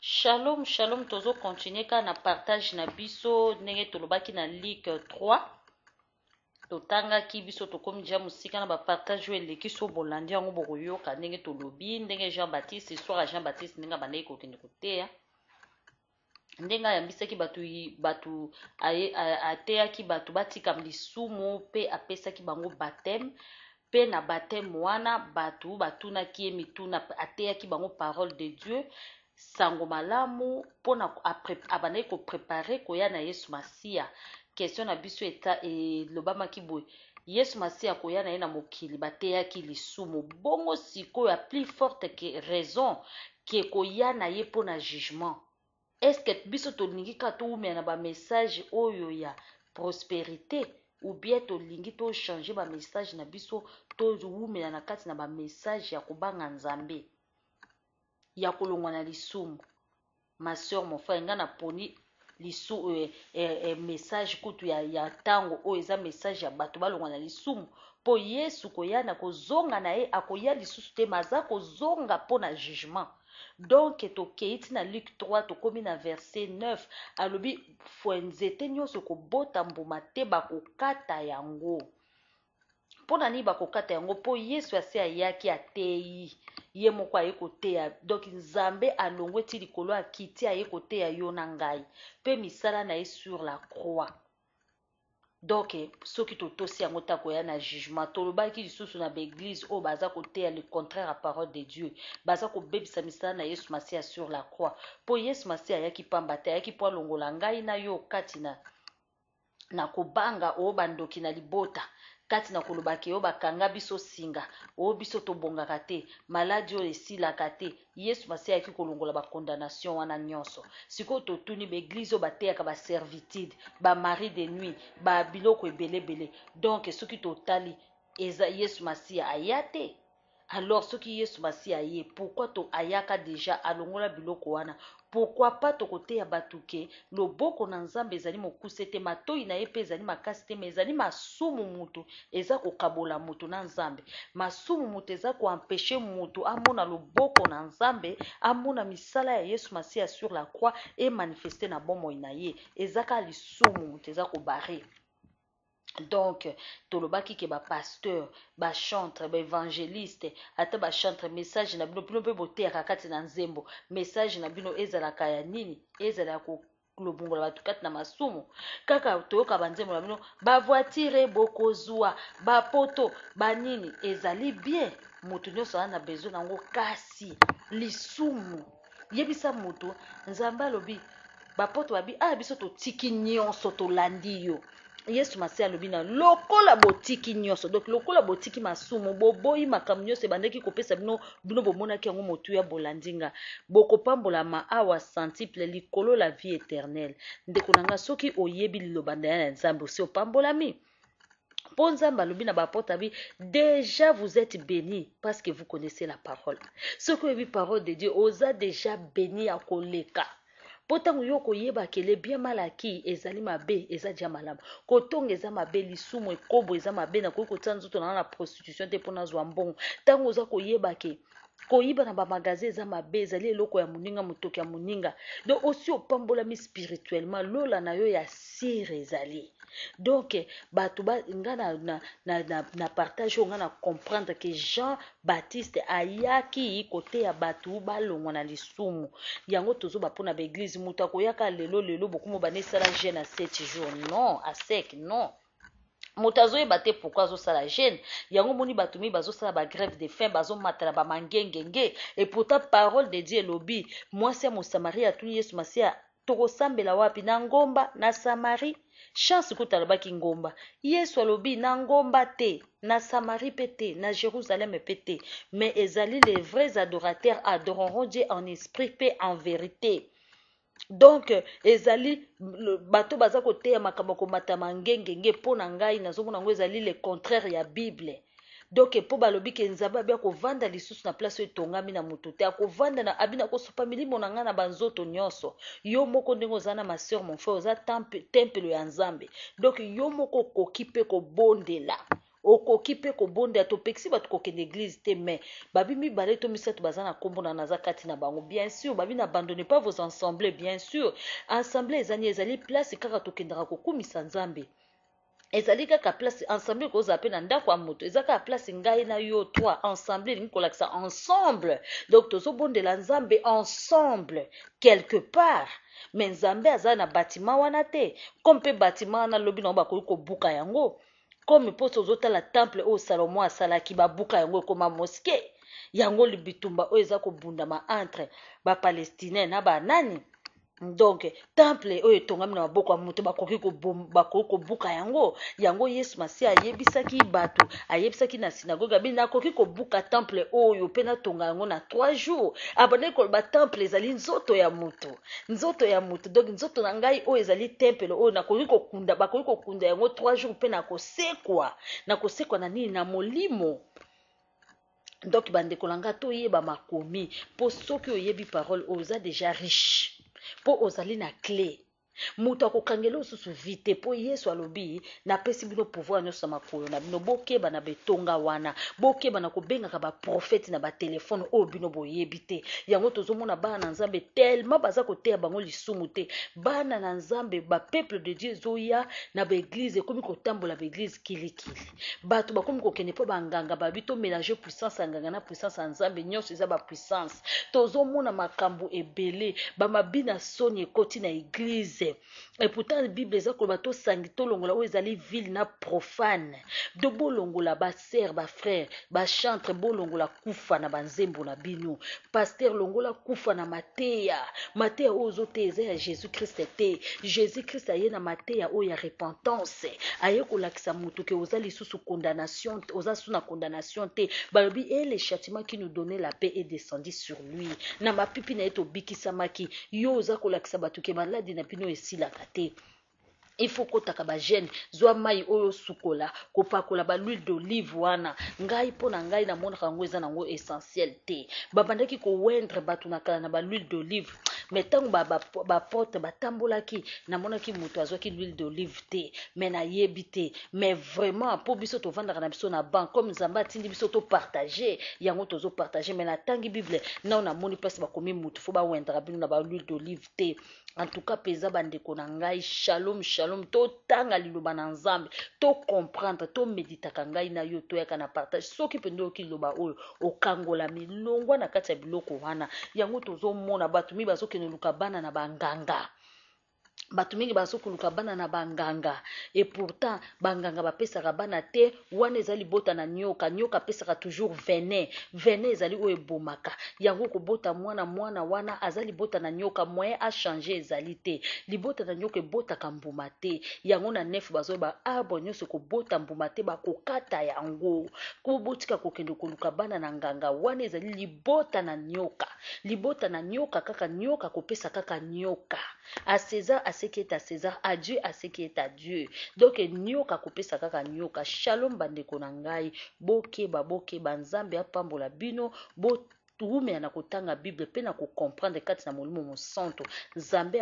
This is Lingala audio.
Shalom shalom tozo continuer kaka na partage na biso ndenge tolobaki na Luc 3 totangaki biso tokomi deja mosika na ba partage oyo eleki so bolandi yango bokoyoka ndenge tolobi ndenge Jean Baptiste histoire ya Jean Baptiste ndenge abandaki kokende koteya ndenge ayambisaki bato bato ateyaki bato batika lisumu mpe apesaki bango baptême mpe na baptême wana bato batunaki ye mituna ateyaki bango parole de Dieu sango malamu mpona abandaki koprepare koya na Yesu Masiya question na biso eta elobamaki boye Yesu Masiya koya na ye na mokili bateyaki lisumu bongo sikoyo a plus forte que raison ke koya na ye mpo na jugement est ce que biso tolingi kaka towumela na ba message oyo ya prosperite ou bien tolingi to changer ba message na biso towumela na kati na ba message ya kobanga Nzambe ya kolongwa na lisumu ma soeur mon frère nga na poni lisu eh, eh, eh, message kutu ya, ya ntango oyo eza message ya bato balongwa na lisumu mpo yesu koya na kozonga na ye akoya lisusu te ma aza kozonga mpo na jugement donc tokei ti na Luc 3 tokomi na verset 9 alobi fue nzete nyonso ekobota mbuma te bakokata yango Mpo na nini bakokata yango? Mpo Yesu asi ayaki ateyi, ye moko aye koteya. Donc Nzambe alongwe ti likolo akiti aye koteya yo na ngai mpe misala na ye sur la croix. Donc soki totosi yango te akoya na jugement. Tolobaki lisusu na ba eglise oyo baza koteya le contraire ya parole de Dieu, baza kobebisa misala na Yesu Masiya sur la croix. Mpo Yesu Masiya ayaki pamba te, ayaki mpo alongola ngai na yo kati na na kobanga o bandoki na libota kati na koloba ke o bakanga biso singa o biso tobongaka te maladi oyo esilaka te yesu masiya ayaki kolongola ba condamnation wana nyonso sikoyo totuni ba eglise oyo bateyaka ba servitude ba mari de nuit ba biloko ebele ebele donc soki totali eza yesu masiya aya te Alors soki yesu masiya aye pourquoi to ayaka dejà alongola biloko wana pourquoi pas tokoteya batu ke loboko na nzambe ezali mokuse te matoyi na ye pe ezali makasi te mais ezali masumu mutu eza kokabola mutu na nzambe masumu mutu eza ko empecher mutu amona loboko na nzambe amona misala ya yesu masiya sur la croix e manifester na bomoi na ye eza kaka lisumu mutu eza ko barrer. Donc tolobaki ke ba pasteur, ba chantre, ba evangeliste, ata ba chantre message na bino bino pe boteyaka kati na nzembo message na bino ezalaka ya nini? Ezala ya kolobongola bato kati na masumu kaka toyoka ba nzembo na bino ba voiture bokozua ba poto ba nini ezali bien moto nyonso aza na besoin na yango kasi lisumu yebisa moto nzambe alobi bapoto babi ah biso totiki nyonso tolandi yo Yesu Masiya alobi na lokola botiki nyonso, donc lokola botiki masumu, boboyi makambo nyonso ebandaki kopesa bino, bino bomonaki yango motuya, bolandi nga, bokopambolama awa centuple likolo la vie eternelle. Ndeko na nga, soki oyebi liloba na ya Nzambe, osi opambolami. Mpo Nzambe alobi na ba apotre abi, dejà vous etes bénis parce que vous connaissez la parole. Soki oyebi parole de Dieu, oza dejà béni ya koleka. Po tango yo okoyeba ke le bien mal acquis ezali mabe eza dejà malamu. Kotonga eza mabe, lisumu, ekobo eza mabe, nakoki kotia nzoto na nga na prostitution te po nazua mbongo. Tango oza koyeba ke koyiba na ba magasin eza mabe, ezali eloko ya moninga, motoki ya moninga. Donc osi opambolami spirituellement, lola na yo ya sur ezali. Donc bato ba nga na, na, na, na, na partage oyo nga na comprendre que Jean Baptiste ayaki koteya bato balongwa na lisumu. Yango tozoba mpo na ba eglise moto akoyaka lelo lelo bokomo banda esala jeune à 7 jours non à sec non moto azoyeba te pourquoi azosala jeune yango omoni bato mingi bazosala ba grève de faim bazomata na bamangengenge et pourtant parole de Dieu elobi mwasi ya mosamaria atuni Yesu Masiya Tokosambela wapi? Na ngomba? Na Samarie? Chance kutu alobaki ngomba. Yesu alobi na ngomba te, na Samarie pe te, na Jerusalem pe te, mais ezali les vrais adorateurs adoreront Dieu en esprit pe en verite. Donc ezali bato baza koteya makambo ya komata mangengenge mpo na ngai nazomona yango ezali le contraire ya Bible. Donc po balobi ke Nzambe abi akovanda lisusu na place oyo etongami na moto te, akovanda na abi nakosopa milimo na ngai na ba nzoto nionso. Yo moko ndenge oza na ma sœur mon frère oza tempelo ya Nzambe. Donc yo moko okoki pe kobondela. Okoki mpe kobondela. Topekisi bato kokende eglise te, mais babi mibale to misato baza na nkombo na naza kati na bango. Bien sûr, babi n'abandonnez pas vos assemblées. Bien sûr, assemblée ezali, ezali place kaka tokendaka kokumisa Nzambe. Ezali kaka place. Ensemble ekozala mpe na ndako ya moto. Eza kaka place ngai na yo, trois. Ensemble elingi kolakisa ensemble. Donc tozobondela Nzambe ensemble quelque part, mais Nzambe aza na batima wana te. Comme mpe batima wana, lobi nango bakoki kobuka yango, comme mposo ozotala temple oyo Salomo asalaki, babuka yango, ekoma mosquée. Yango bitumba oyo eza kobundama entre Bapalestinien na banani. Donc temple oyo etongami na maboko ya moto, bakoki kobuka yango. Yango Yesu Masiya ayebisaki bato, ayebisaki na synagogue, abi: "Nakoki kobuka temple oyo mpe natonga yango na 3 jours." Abandaki koloba temple ezali nzoto ya moto, nzoto ya moto. Donc nzoto na ngai oyo ezali temple oyo nakoki kokunda, bakoki kokunda yango 3 jours mpe nakosekwa. Nakosekwa na nini? Na molimo. Donc bandeko na ngai, toyeba makomi, mpo soki oyebi parole oyo, oza déjà riche, mpo ozali na clé. Moto akokangela osusu vi te, mpo Yesu alobi: "Napesi bino pouvoir nyonso na makolo na bino." Bokeba na betonga wana, bokeba na kobengaka baprofete na batelefone oyo bino boyebi te. Yango tozomona bana na Nzambe tellement baza koteya bango lisumu te. Bana na Nzambe, bapeuple de Dieu, ezoya na baeglize, ekomi kotambola baeglize kilikili. Bato bakomi kokende mpo banganga babi tomélange puissance ya nganga na puissance ya Nzambe. Nyonso eza bapuissance. Tozomona makambo ebele, bamabina soni ekoti na eglize. Et pourtant Bible eza koloba tosangi, tolongola oyo ezali vil na profane. Do bolongola, basœur, bafrère, bachantre, bolongola kufa na banzembo na bino. Pasteur, longola kufa na mateya. Mateya oyo ozoteya eza ya Jésus Christ te. Jésus Christ aye na mateya oyo ya repentance, aye kolakisa motu ke oza lisusu condamnation, oza su na condamnation te. Balobi: "Et le châtiment qui nous donnait la paix est descendu sur lui." Na mapipi na ye tobikisamaki. Yo oza kolakisa bato ke maladi na bino esilaka te, il faut kotaka bajeûne, zwa mai oyo osukola, kopakola bahuile d'olive wana. Ngai, mpo na ngai, namonaka yango eza nango essentiel te. Babandaki koindre bato na kala na bahuile d'olive, mais ntango baapôtre batambolaki, namonaki moto azwaki l'huile d'olive te. Mais nayebi te. Mais vraiment, mpo biso tovandaka na biso na banque, comme Nzambe atindi biso topartage yango, tozopartage. Mais natangi Bible nao, namoni mpasi bakomi motu fo bawendaka bino na bahuile d'olive te. En tout cas mpenza, bandeko na ngai, shalom, shalom. Totanga liloba na Nzambe, tocomprendre, toméditaka. Ngai na yo toyaka na partage. Soki mpenza oyoki liloba oyo, okangola milongwa na kati ya biloko wana. Yango tozomona bato mingi bazokende luka bana na banganga. Bato mingi bazokoluka bana na banganga, et pourtant banganga bapesaka bana te. Wana eza libota na nyoka. Nyoka apesaka toujours venin. Venin ezali oyo ebomaka. Yango kobota mwana, mwana wana aza libota na nyoka, moyen achange ezali te. Libota na nyoka ebotaka mbuma te. Yango na nef bazoyeba arbre nyonso ekobota mbuma te, bakokata yango. Ko botika kokende koluka bana na nganga. Wana ezali libota na nyoka, libota na nyoka. Kaka nyoka kopesa kaka nyoka. À César à ce qui est à César, à Dieu à ce qui est à Dieu. Donc nyoka kopesa kaka nyoka. Shalom, bandeko na ngai, bokeba, bokeba. Nzambe apambola bino. Bowumela na kotanga Bible mpe na kocomprendre kati na Molimo Mosanto. Nzambe.